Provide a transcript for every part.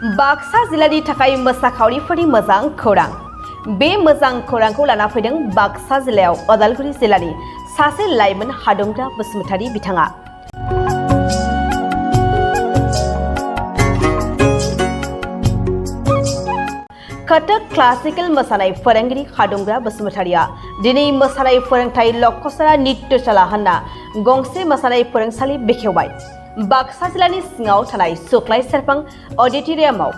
बाक्सा जिल्लानि थाखाय मोसाखावरिफोरनि मोजां खौरां। बे मोजां खौरांखौ लाना फैदों बाक्सा जिल्लायाव उदालगुरि जिल्लानि सासे लाइमोन हादुंग्रा बसुमतारी बिथाङा। कथक क्लासिकल मोसानाय फोरोंगिरि हादुंग्रा बसुमतारीया दिनै मोसानाय फोरोंथाय लक्कसरा नृत्यशाला होनना गंसे मोसानाय फोरोंसालि बेखेवबाय। बाक्सा जिल्लानि सिङाव थानाय सुक्लाय सेरफां अडिटोरियामाव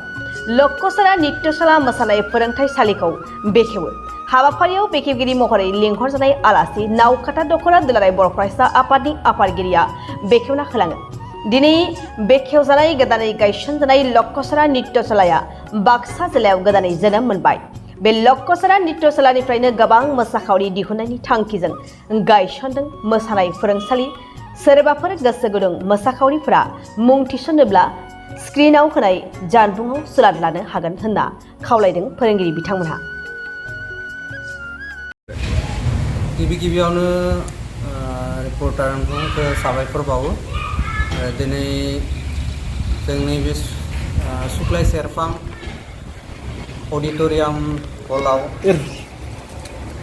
लक्कसरा नृत्यशाला मोसानाय फोरोंथायसालिखौ बेखेवो। हाबाफारियाव बेखेवगिरि महरै लिंहरजानाय आलासि नावकाटा दख'रा दुलाराय बर' फरायसा आफादनि आफादगिरिया बेखेवना होलाङो। दिनै बेखेवजानाय गोदानै गायसनजानाय लक्कसरा नृत्यशालाया बाक्सा जिल्लायाव गोदानै जोनोम मोनबाय। बे लक्कसरा नृत्यशालानिफ्रायनो गोबां मोसाखावरि दिहुननायनि थांखिजों गायसनदों मोसानाय फोरोंसालि। सोरबाफोर गोसो गुदुं मोसाखावरिफोरा मुं थिसननोब्ला स्क्रिनाव होनाय जानबुङाव सुलाद लानो हागोन होनना खावलायदों फोरोंगिरि बिथांमोनहा। गिबियावनो रिपर्टारखौ साबायखर बावो। दिनै जोंनि बे सुक्लाय सेरफां अडिटोरियाम हलाव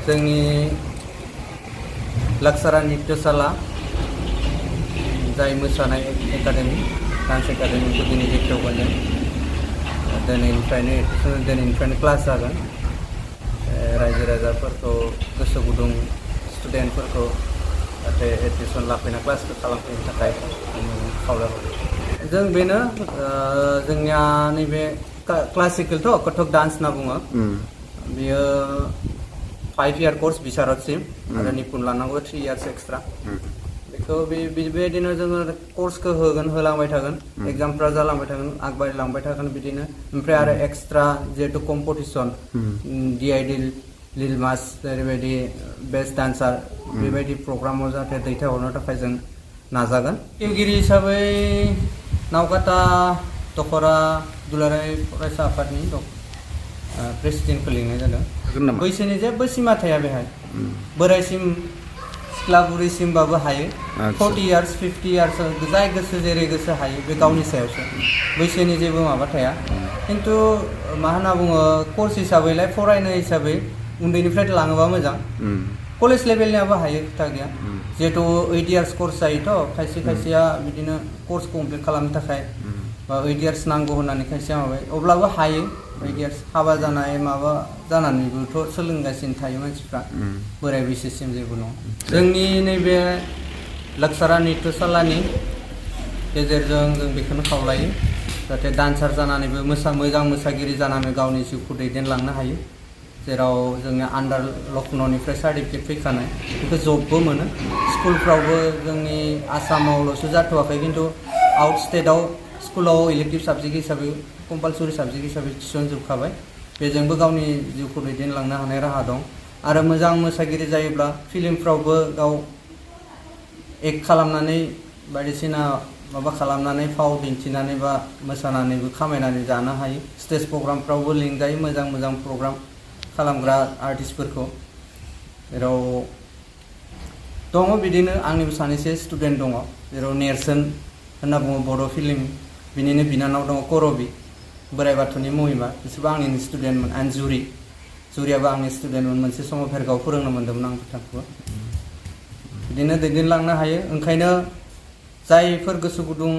जोंनि लक्कसरा नृत्यशाला जाय मोसानाय एकाडेमि डान्स एकाडेमिखौ दिनै बेखेवगोन जों। दिनैनिफ्रायनो क्लास जागोन। रायजो राजाफोरखौ गोसो गुदुं स्टुडेन्टफोरखौ जाहाथे एडमिसन लाफैना क्लासखौ खालामफैनो थाखाय खावलायहरो। जों बेनो जोंनिया नैबे क्लासिकेलथ' कथक डान्स होनना बुङो। बेयो 5 इयार कर्स बिशारदसिम आरो निपुन लानांगौ 3 इयार्स एक्सट्रा। बेखौ बेबायदिनो जोङो कर्सखौ होलांबाय थागोन। एग्जामफ्रा जालांबाय थागोन, आगबारिलांबाय थागोन बिदिनो। ओमफ्राय आरो एक्सट्रा जिहेतु कम्पिटिसन DID लिल मास जेरैबायदि बेस्ट डान्सार बेबायदि प्रग्रामाव जाहाथे दैथायहरनो थाखाय जों नाजागोन। गेवगिरि हिसाबै नावकाटा दख'रा दुलाराय फरायसा आफादनि प्रेसिडेन्टखौ लिंनाय जादों। बैसोनि जेबो सिमा थाया बेहाय। बोरायसिम सिख्ला बुरैसिमबाबो हायो। 40 इयार्स 50 इयार्स जाय गोसो जेरै गोसो हायो, बे गावनि सायावसो। बैसोनि जेबो माबा थाया। खिन्थु मा होनना बुङो, कर्स हिसाबैलाय फरायनाय हिसाबै उन्दैनिफ्राय लाङोबा मोजां। कलेज लेभेलनियाबो हायो, खोथा गैया। जिहेतु 8 इयार्स कर्स जायोथ', खायसेया बिदिनो कर्स कमप्लिट खालामनो थाखाय 8 इयार्स नांगौ होननानै खायसेया माबाय, अब्लाबो हायो। 8 इयार्स हाबा जानाय माबा जानानैबोथ' सोलोंगासिनो थायो मानसिफ्रा। बोराय बैसोसिम जेबो नङा। जोंनि नैबे लक्कसरा नृत्यशालानि गेजेरजों जों बेखौनो खावलायो जाहाथे डान्सार जानानैबो मोजां मोसागिरि जानानै गावनि जिउखौ दैदेनलांनो हायो। जेराव जोंनि आन्डार लखनौनिफ्राय सार्टिफिकेट फैखानाय, बेखौ जबबो मोनो। स्कुलफ्रावबो जोंनि आसामावल'सो जाथ'वाखै, खिन्थु आउट स्टेटआव स्कुलाव इलेक्टिभ साबजेक्ट हिसाबै कम्पालसरि साबजेक्ट हिसाबै थिसनजोबखाबाय। बेजोंबो गावनि जिउखौ दैदेनलांनो हानाय राहा दं। आरो मोजां मोसागिरि जायोब्ला फिल्मफ्रावबो गाव एक्ट खालामनानै बायदिसिना माबा खालामनानै फाव दिन्थिनानै बा मोसानानैबो खामायनानै जानो हायो। स्टेज प्रग्रामफ्रावबो लिंजायो मोजां प्रग्राम खालामग्रा आर्टिस्टफोरखौ। जेराव दङ बिदिनो आंनिबो सानैसो स्टुडेन्ट दङ। जेराव नेरसोन होनना बुङो बर' फिल्म, बिनिनो बिनानाव दङ करबि, बोराइ बाथौनि महिमा, बिसोरबो आंनि स्टुडेन्टमोन। एन्ड जुरियाबो आंनि स्टुडेन्टमोन। मोनसे समाव भेरगाव फोरोंनो मोन्दोंमोन आं बिथांखौबो। बिदिनो दैदेनलांनो हायो। ओंखायनो जायफोर गोसो गुदुं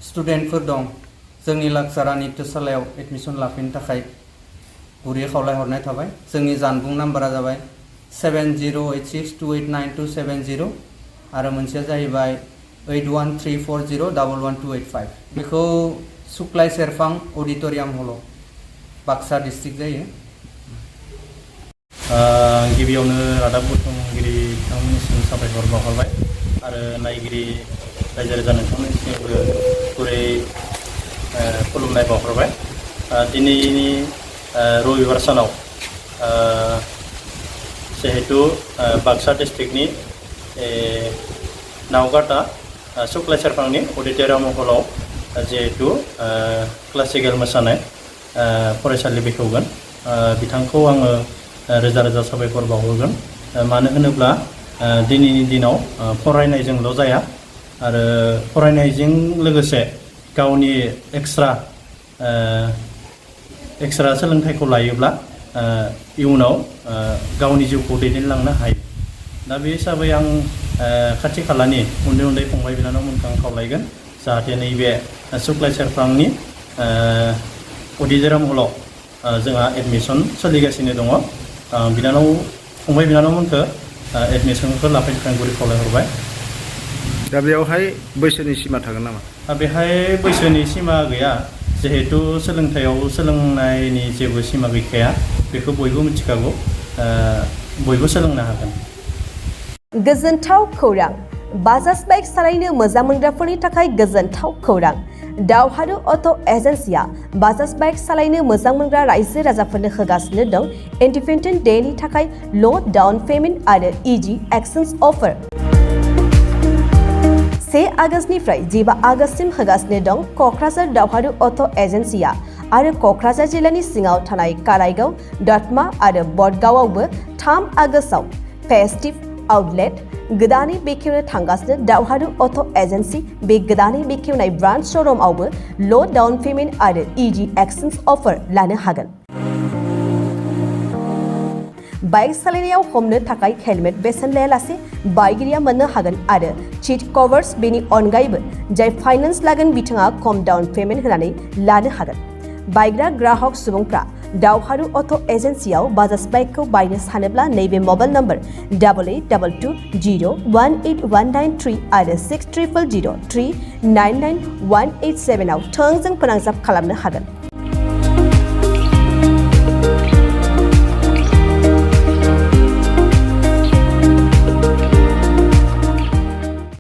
स्टुडेन्टफोर दं, जोंनि लक्कसरा नृत्यशालायाव एडमिसन लाफैनो थाखाय गुरै खावलायहरनाय थाबाय। जोंनि जानबुं नाम्बारा जाबाय 7086289270 आरो मोनसेया जाहैबाय 8134011285। बेखौ सुक्लाय सेरफां अडिटोरियाम हलाव बाक्सा डिस्ट्रिक्ट जायो। गिबियावनो रादाब बुथुमगिरि बिथांमोननिसिम साबायखर बावहरबाय आरो नायगिरि रायजो राजा नोंथांमोननिसिमबो गुरै खुलुमनाय बावहरबाय। दिनैनि रबिबार सानाव जिहेतु बाक्सा डिस्ट्रिक्टनि नावकाटा सुक्लाय सेरफांनि अडिटोरियाम हलाव जिहेतु क्लासिकेल मोसानाय फरायसालि बेखेवगोन, बिथांखौ आङो रोजा रोजा साबायखर बावहरगोन। मानो होनोब्ला दिनैनि दिनाव फरायनायजोंल' जाया आरो फरायनायजों लोगोसे गावनि एक्सट्रा एक्सट्रा सोलोंथाइखौ लायोब्ला इयुनाव गावनि जिउखौ दैदेनलांनो हायो दा बे हिसाबै आं खाथि खालानि उन्दै उन्दै फंबाय बिनानावमोनखौ आं खावलायगोन जाहाथे नैबे सुक्लाय सेरफांनि अडिटोरियाम हलाव जोंहा एडमिसन सोलिगासिनो दङ बिनानाव फंबाय बिनानावमोनखौ एडमिसनखौ लाफैनो थाखाय गुरै खावलायहरबाय दा बेयावहाय बैसोनि सिमा थागोन नामा बेहाय बैसोनि सिमा गैया जिहेतु सोलोंथाइयाव सोलोंनायनि जेबो सिमा गैखाया बेखौ बयबो मिथिखागौ बयबो सोलोंनो हागोन गोजोनथाव खौरां बाजाज बाइक सालायनो मोजां मोनग्राफोरनि थाखाय गोजोनथाव खौरां दावहारु अट' एजेन्सिया बाजाज बाइक सालायनो मोजां मोनग्रा रायजो राजाफोरनो होगासिनो दं इन्डिपेन्डेन्ट डेनि थाखाय ल' डाउन पेमेन्ट आरो इजि एक्सचेन्ज अफार 1 आगष्टनिफ्राय 15 आगष्टसिम होगासिनो दं क'क्राझार दावहारु अट' एजेन्सिया आरो क'क्राझार जिल्लानि सिङाव थानाय काराइगाव दतमा आरो बडगावआवबो 3 आगष्टआव फेस्टिभ आउटलेट गोदानै बेखेवनो थांगासिनो दावहारु अट' एजेन्सि बे गोदानै बेखेवनाय ब्रान्च श'रुमआवबो ल' डाउन पेमेन्ट आरो इजि एक्सचेन्ज अफार लानो हागोन बाइक सालायनायाव हमनो थाखाय हेलमेट बेसेन लायालासे बाइगिरिया मोननो हागोन आरो सीट कभार्स बेनि अनगायैबो जाय फाइनेन्स लागोन बिथाङा खम डाउन पेमेन्ट होनानै लानो हागोन बायग्रा ग्राहक सुबुंफ्रा दावहारु अट' एजेन्सियाव बाजाज बाइकखौ बायनो सानोब्ला नैबे मबाइल नम्बर 8822018193 आरो 6000399187 आव थोंजों फोनांजाब खालामनो हागोन